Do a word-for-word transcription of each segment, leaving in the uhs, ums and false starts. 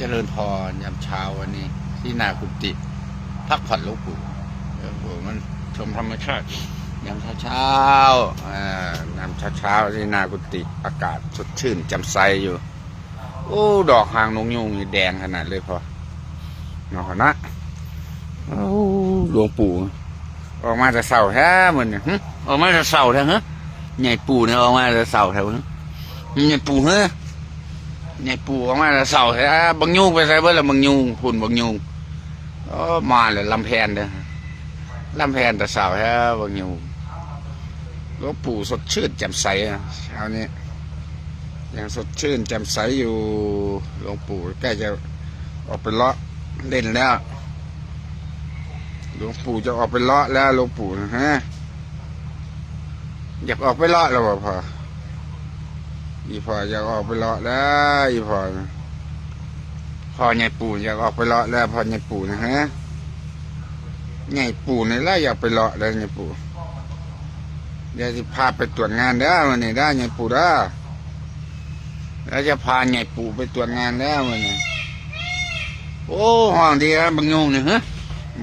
เจริญพรยามเช้าวันนี้ที่นากุฏิ พักผ่อนหลวงปู่ หลวงปู่มันชมธรรมชาติยามเช้าๆ อ่ายามเช้าๆที่นากุฏิ อากาศสดชื่นแจ่มใสอยู่ โอ้ ดอกหางนกยูงนี่แดงขนาดเลยพอเนาะนะ โอ้ หลวงปู่ ออกมาแต่เช้าแท้มื้อนี้ หึ ออกมาแต่เช้าแท้ หึ ใหญ่ปู่เนี่ยออกมาแต่เช้าแท้ หึ ใหญ่ปู่ หึ ใหญ่ปู่ออกมาแต่เช้าแท้ บักยูงไปไสเบิดล่ะ บักยูง พุ้นบักยูง โอ้ มาแล้ว ลำแพนเด้อ ลำแพนแต่เช้าแท้ บักยูง หลวงปู่สดชื่นแจ่มใสนะเช้านี้ ยังสดชื่นแจ่มใสอยู่ หลวงปู่ใกล้จะออกไปเลาะเล่นแล้ว หลวงปู่จะออกไปเลาะแล้ว หลวงปู่นะฮะ อยากออกไปเลาะแล้วบ่พ่อ อีพ่ออยากออกไปเลาะแล้ว อีพ่อนะ พ่อใหญ่ปู่อยากออกไปเลาะแล้ว พ่อใหญ่ปู่นะฮะ ใหญ่ปู่นี่แหละอยากไปเลาะแล้ว ใหญ่ปู่ เดี๋ยวจะพาไปตรวจงานเด้อวันนี้เด้อ ใหญ่ปู่เด้อ แล้วจะพาใหญ่ปู่ไปตรวจงานเด้อวันนี้ โอ้ ฮ้องดีครับ บักยูงนี่ ฮะ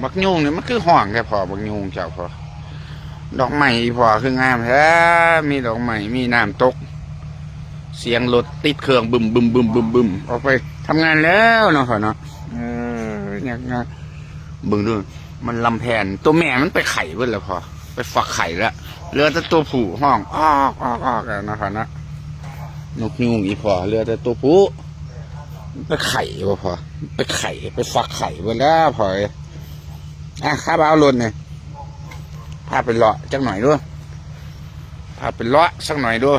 บักยูงนี่มันคือฮ้องแท้พ่อ บักยูงเจ้าพ่อ ดอกไม้อีพ่อคืองามแท้ มีดอกไม้ มีน้ำตก เสียงรถติดเครื่องบึมบึมบึมบึมบึม ออกไปทำงานแล้วเนาะพ่อเนาะ เออ อยากงาน เบิ่งดู มันลำแพน ตัวแม่มันไปไข่เบิดแล้วพ่อ ไปฟักไข่แล้ว เหลือแต่ตัวผู้ฮ้อง ออก ออก ออกแล้วเนาะพ่อเนาะ นกยูงอีพ่อ เหลือแต่ตัวผู้ ไปไข่บ่พ่อ ไปไข่ ไปฟักไข่เบิดแล้วพ่อเอ้ย อ่ะ ครับ เอารถนี่ พาไปเลาะจักหน่อยดู พาไปเลาะสักหน่อยดู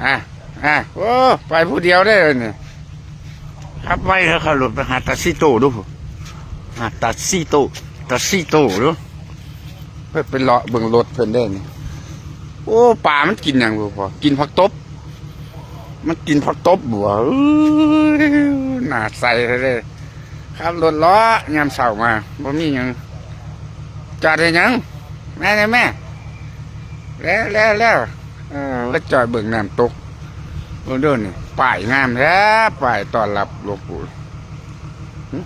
อ่ะ อ่ะ โอ้ ไปผู้เดียวได้เลยนี่ ขับไวแล้วขับรถไปหาตาซิโต้ดู หาตาซิโต้ ตาซิโต้ดู เพิ่นไปเลาะเบิ่งรถเพิ่นได้นี่ โอ้ ปลามันกินหยังบ่พ่อ กินผักตบ มันกินผักตบบ่ เอ้ย หน้าใสเลย ขับรถเลาะยามเช้ามา บ่มีหยัง จอดเฮ็ดหยัง แม่ แม่ แม่ แล้ว แล้ว แล้ว เออ แล้วจอดเบิ่งน้ำตก เบิ่งดูนี่ ป้ายงามแท้ ป้ายต้อนรับหลวงปู่ หึ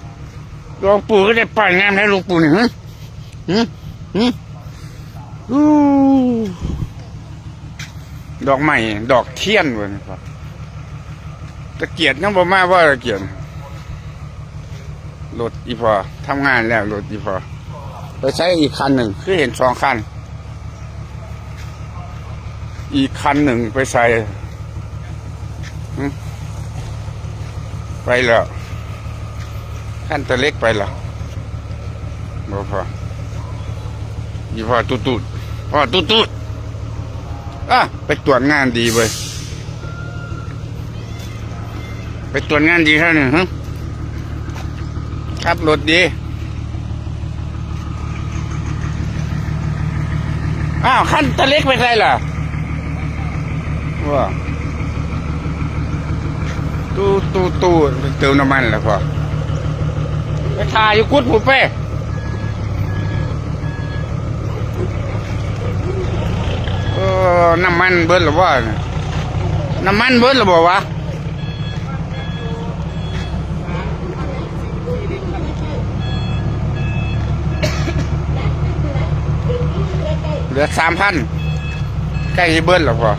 หลวงปู่ก็ได้ป้ายงามแท้ หลวงปู่นี่ หึ หึ หึ อู้ ดอกไม้ ดอกเทียนเว้ย ตะเกียบยังบ่มาว่าตะเกียบ รถอีพ่อ ทำงานแล้ว รถอีพ่อ ไปใช้อีกคันหนึ่ง คือเห็นสองคัน อีกคันหนึ่งไปใส่ หึ ไปแล้ว คันตะเล็กไปแล้ว บ่พอ อีพ่อตุ๊ดตุ๊ด พ่อตุ๊ดตุ๊ด อ่ะ ไปตรวจงานดีเว้ย ไปตรวจงานดีเท่านี้ ฮะ ขับรถดี อ้าว คันตะเล็กไปไสล่ะ ว่า ตู้ ตู้ ตู้ เติมน้ำมันแล้วพ่อ ไปถ่ายอยู่กุดพุ้นไป เออ น้ำมันเบิดแล้วบ่ น้ำมันเบิดแล้วบ่วะ เหลือสามพัน ใกล้สิเบิดแล้วพ่อ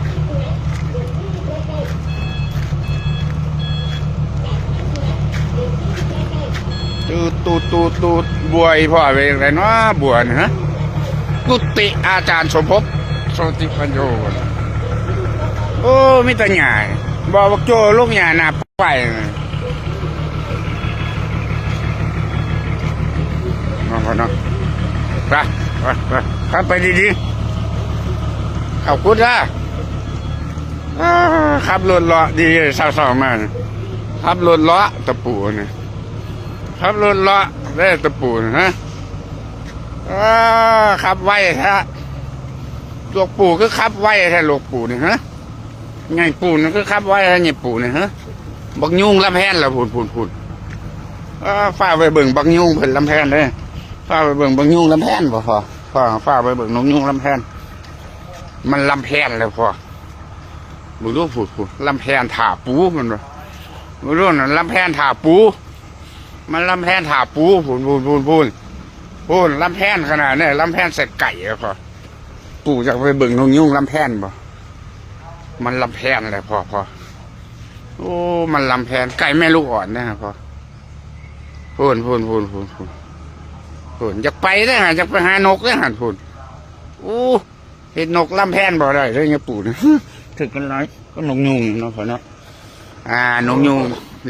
ตูด ตูด ตูด ตูด บัวอีพ่อเป็นจั่งใดเนาะ บัวนี่ ฮะ กุฏิอาจารย์สมภพ โชติปัญโญ โอ้ มีแต่หญ้า บอกบักโจ้ลงหญ้าหน้าไป เนาะ เนาะ ไป ไป ไป ขับไปดีๆ เข้ากุฏิละ อ่า ขับรถเลาะดี เช้าๆมา ขับรถเลาะตะปูนี่ ขับรถเลาะได้ตะปูนี่ ฮะ อ่า ขับไวแท้ หลวงปู่คือขับไวแท้ หลวงปู่นี่ ฮะ ใหญ่ปู่นี่คือขับไวแท้ ใหญ่ปู่นี่ ฮะ บักยูงลำแพนล่ะ พุ้น พุ้น พุ้น อ่า ฝากไปเบิ่งบักยูงเพิ่นลำแพนเด้อ ฝากไปเบิ่งบักยูงลำแพนบ่พ่อ ฝาก ฝากไปเบิ่งนกยูงลำแพน มันลำแพนเลยพ่อ เบิ่งดูพุ้น พุ้น ลำแพนถ่าปูมันบ่ บ่ฮู้นะ ลำแพนถ่าปู มันลำแพนถ่าปู พู้น พู้น พู้น พู้น พู้น ลำแพนขนาดนี้ ลำแพนใส่ไก่อะพ่อ ปู่อยากไปเบิ่งนกยูงลำแพนบ่ มันลำแพนแหละพ่อ พ่อ โอ้ มันลำแพน ไก่แม่ลูกอ่อนนะครับพ่อ พู้น พู้น พู้น พู้น พู้น พู้น อยากไปเด้อหั่น อยากไปหานกเด้อหั่น พู้น โอ้ เฮ็ดนกลำแพนบ่ได้เด้อเนี่ยปู่นะ ถืกกันหลาย ก็นกยูงเนาะพ่อเนาะ อ่า นกยูง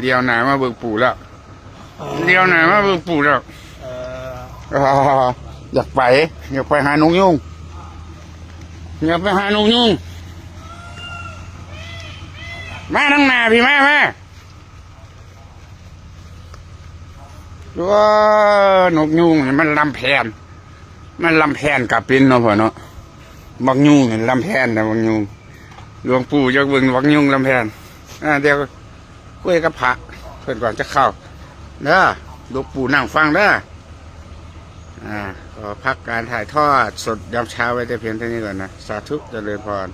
เลี้ยวหน้ามาเบิ่งปู่แล้ว เลี้ยวหน้ามาเบิ่งปู่แล้ว เออ อ่า อยากไป อยากไปหานกยูง อยากไปหานกยูง มาทางหน้าพี่ มา มา ว้า นกยูงนี่มันลำแพน มันลำแพนกะเป็นเนาะพ่อเนาะ บักยูงนี่ลำแพนนะ บักยูง หลวงปู่อยากเบิ่งบักยูงลำแพน อ่า เดี๋ยวคุยกับพระเพิ่นก่อนจะเข้าเด้อ หลวงปู่นั่งฟังเด้อ อ่า ขอพักการถ่ายทอดสดยามเช้าไว้แต่เพียงเท่านี้ก่อนนะ สาธุ เจริญพร